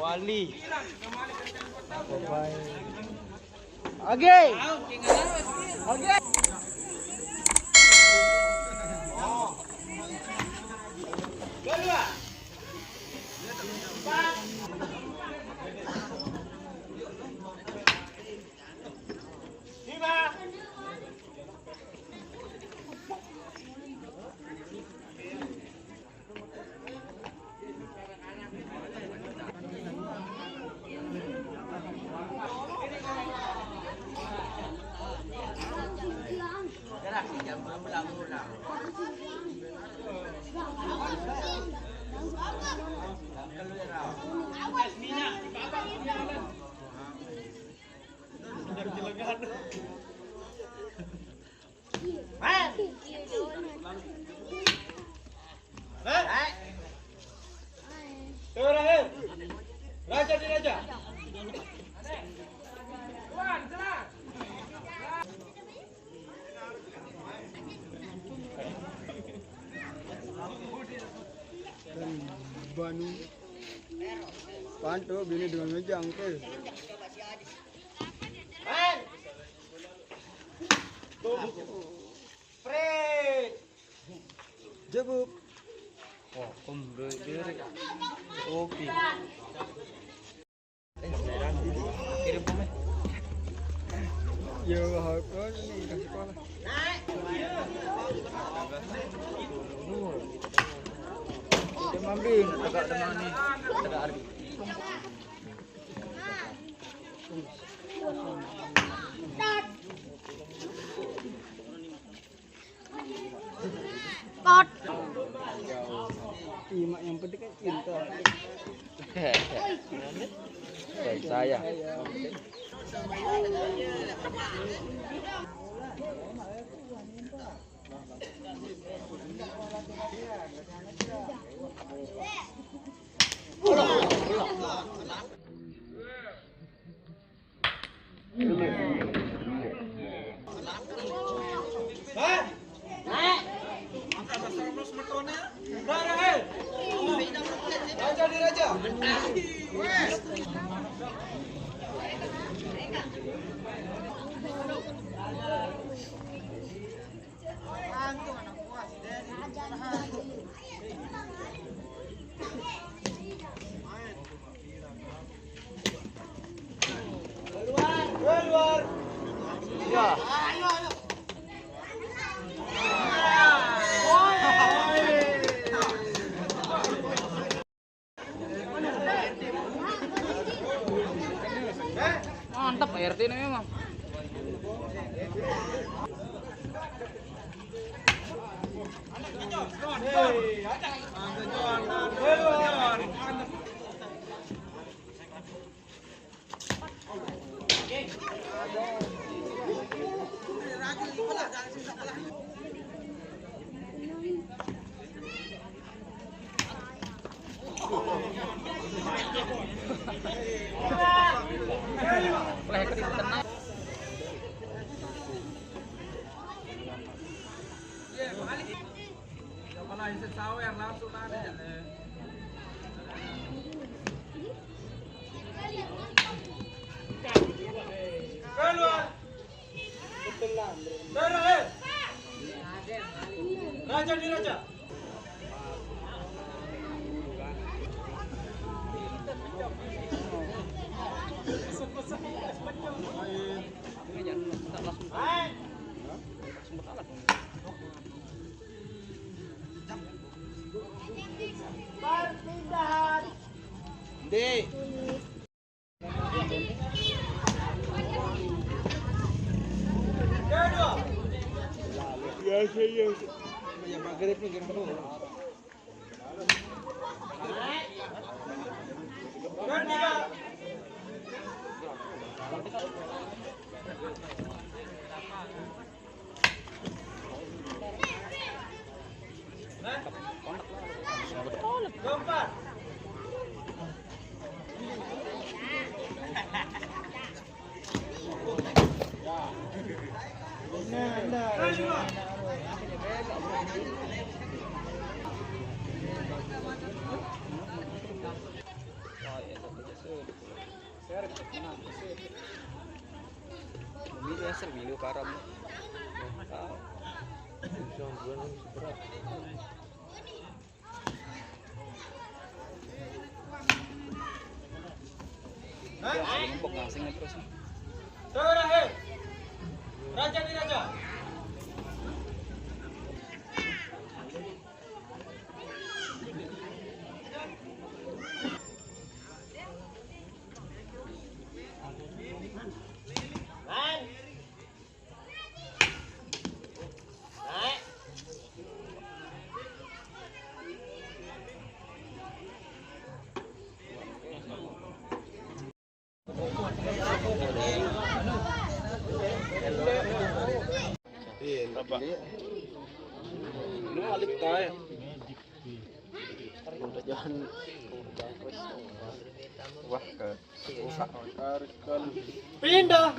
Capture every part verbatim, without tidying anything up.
Bali. Oke. Oke. Raja di raja. Banu. Pantu bini dengan ngejang ke. Jebuk. Oh, kembali. Oke. Yo, hakon ini udah sekolah. Dia mambi, agak demam nih. Agak hari. Kot. Imak yang penting kan cinta. Baik saya. Mantap R T ini memang. Raja di raja. Perpindahan. Di. Ya, ya, ya. Ya, maghrib nih, jam sepuluh. Ini dasar minggu karam. Ah. Terakhir. Raja di raja. Iya, ini balik tayo. Wah, ke pindah.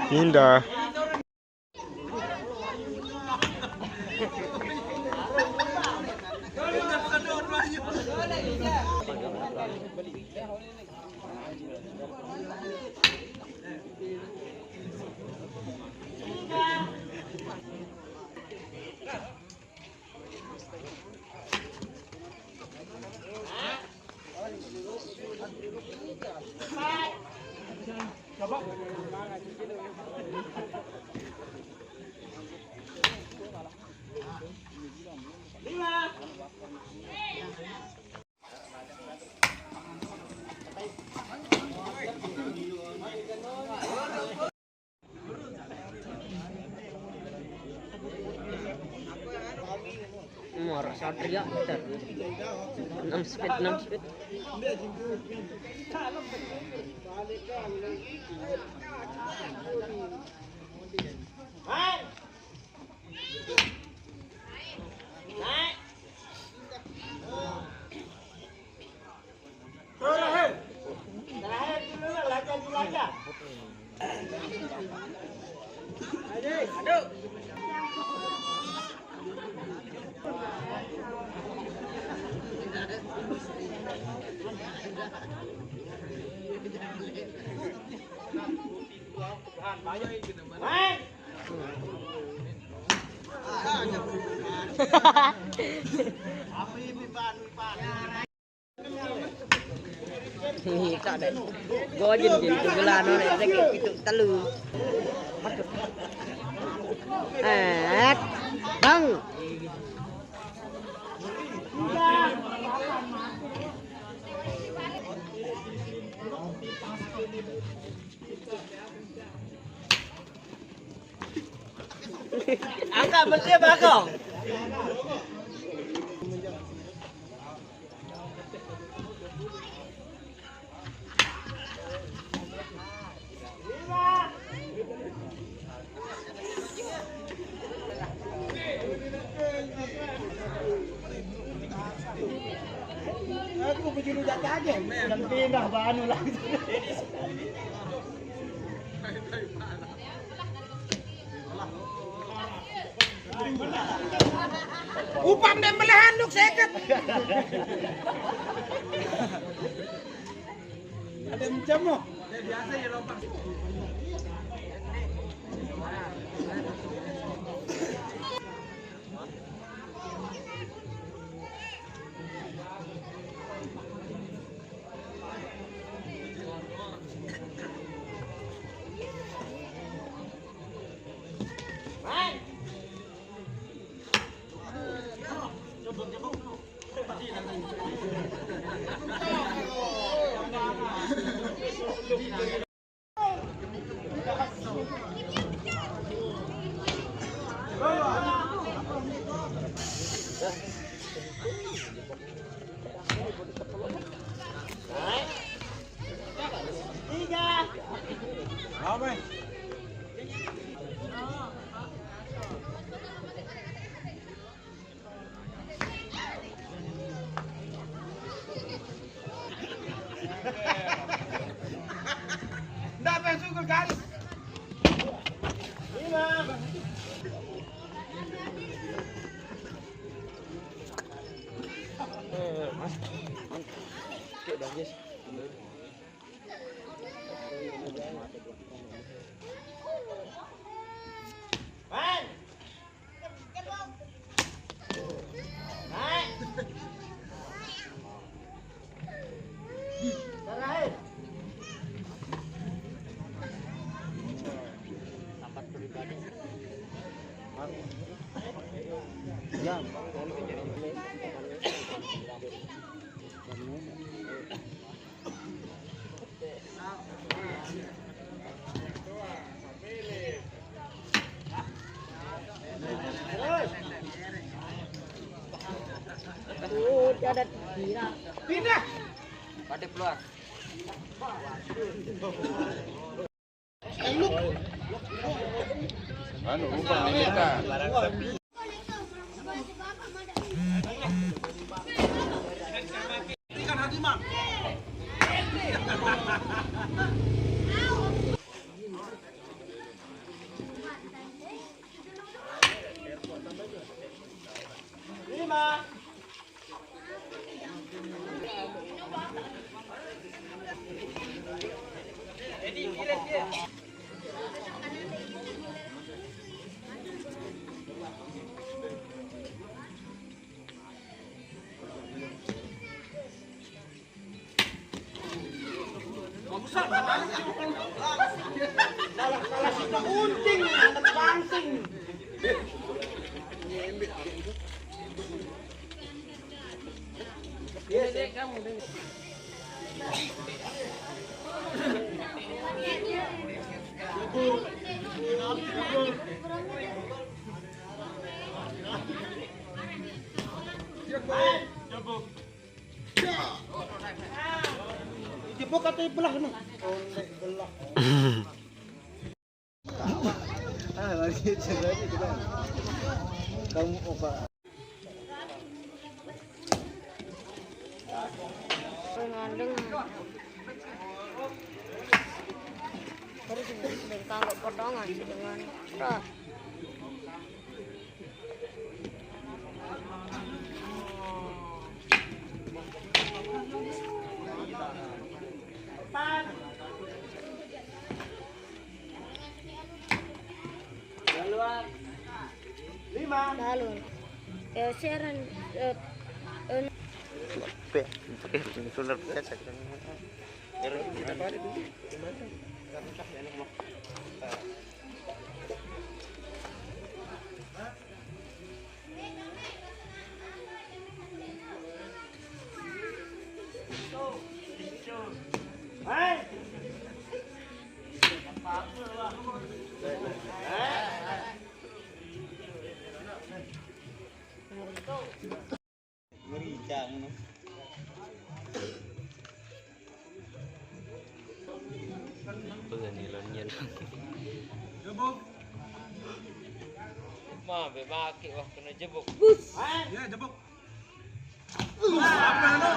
Pindah. Muara Satria, bentar. Enam speed, enam speed. Ih, tak deh. Gua aja di pintu gelano nek sik pitu telu. Eh, Bang. Angkat besi bakal. Aja, yang pindah banu langsung. Upam dem belahan nuk seket. Ada macam mo. Biasa ya lompat. Ndak pengen sungguh garis. Lima. Pindah. Pada keluar. Anu, umpan ni kita. Jebok atau belah ni? Ah, lagi cerita kita. Kamu apa? Ngandeng. Terus dengan kanggo potongan dengan. Dah. Empat. Keluar. Lima. Lalu. Ya, siaran, eh, eh, Pe, pe, sunar pe, sa. Merica ngono. Apa ni lo nyen? Jebuk. Ma, be make wah kena jebuk. Bus. Ya, jebuk. Apa no?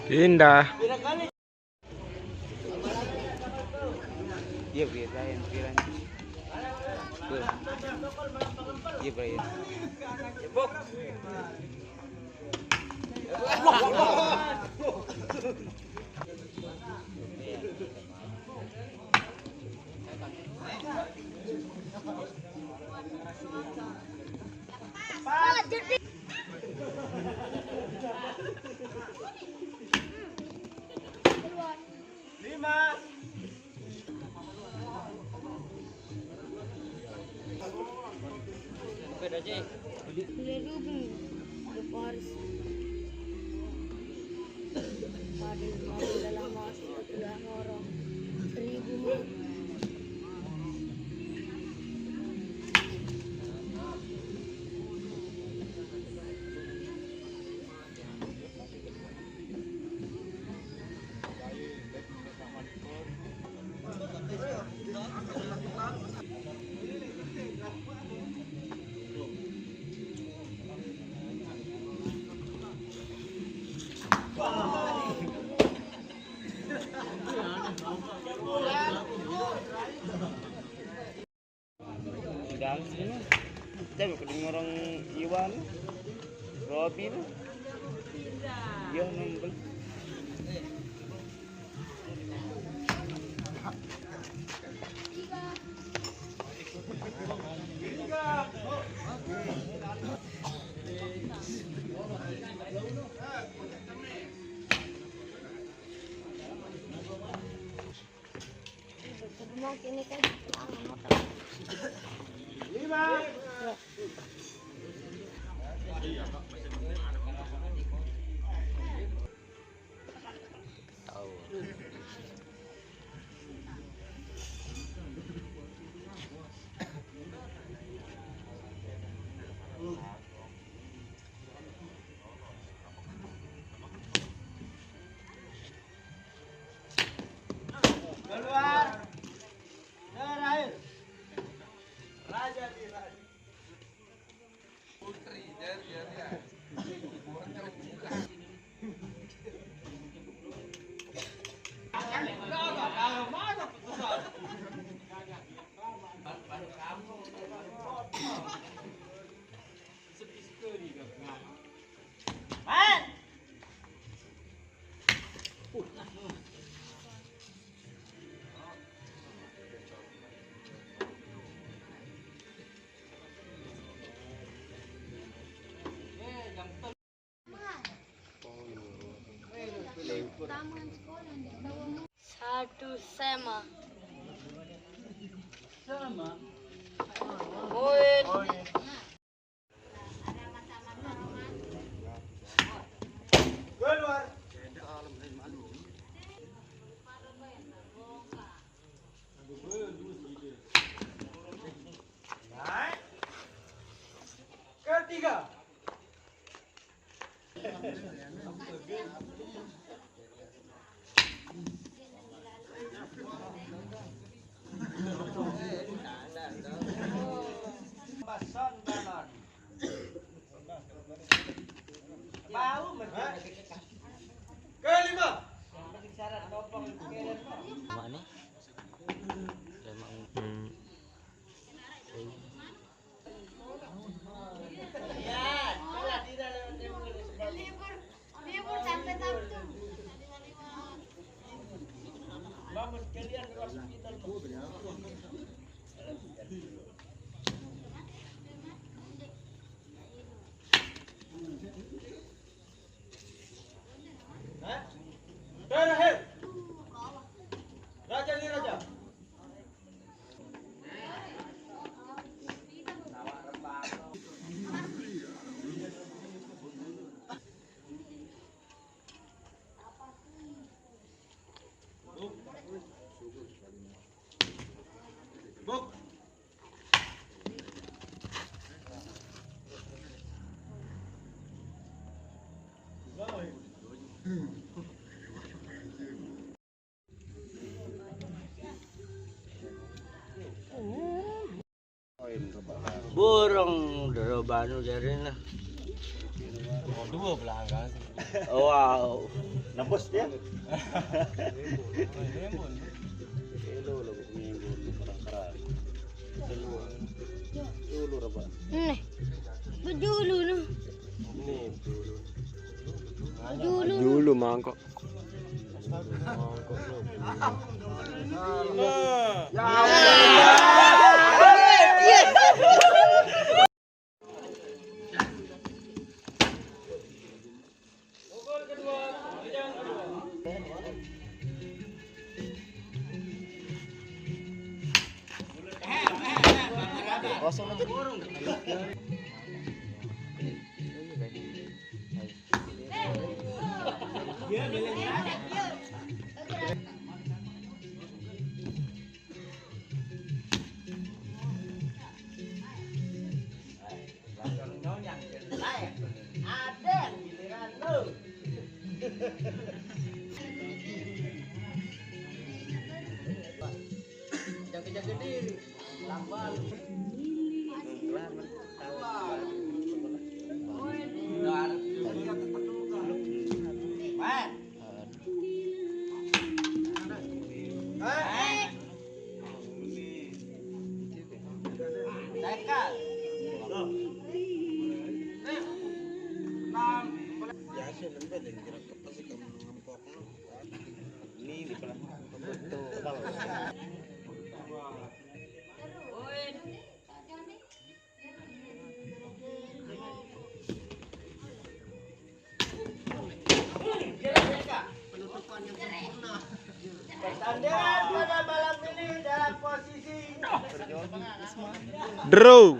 Pindah. Iya, Brian, Brian. Tuh. Iya, Brian. Lima. Kuliah dugem, Devaris. Pada mati dalam waktu sudah ngorong seribu mah. Udah sini. Coba kedengeran Iwan, Robin. Iya, nonton. Keluar. Terakhir. Raja di Raja. Putri, dia, dia, dia. Satu sama. Sama. Poin. Keluar. Naik. Ketiga. Kelima. Mana? Hmm. Terakhir. Raja di Raja. Burung derobanu jarina. Oh, dua belah angka sih. Wow. Nembus dia. Ini pun. Hello, lo, ini pun, terang-terang. Dulu, dulu, Raba. Nih. Bejulu, nih. Ini dulu. Bejulu, nih. Dulu mangkok. Mangkok, lo. Jaga-jaga diri. Lambat. Pertandingan pada malam ini dalam posisi draw.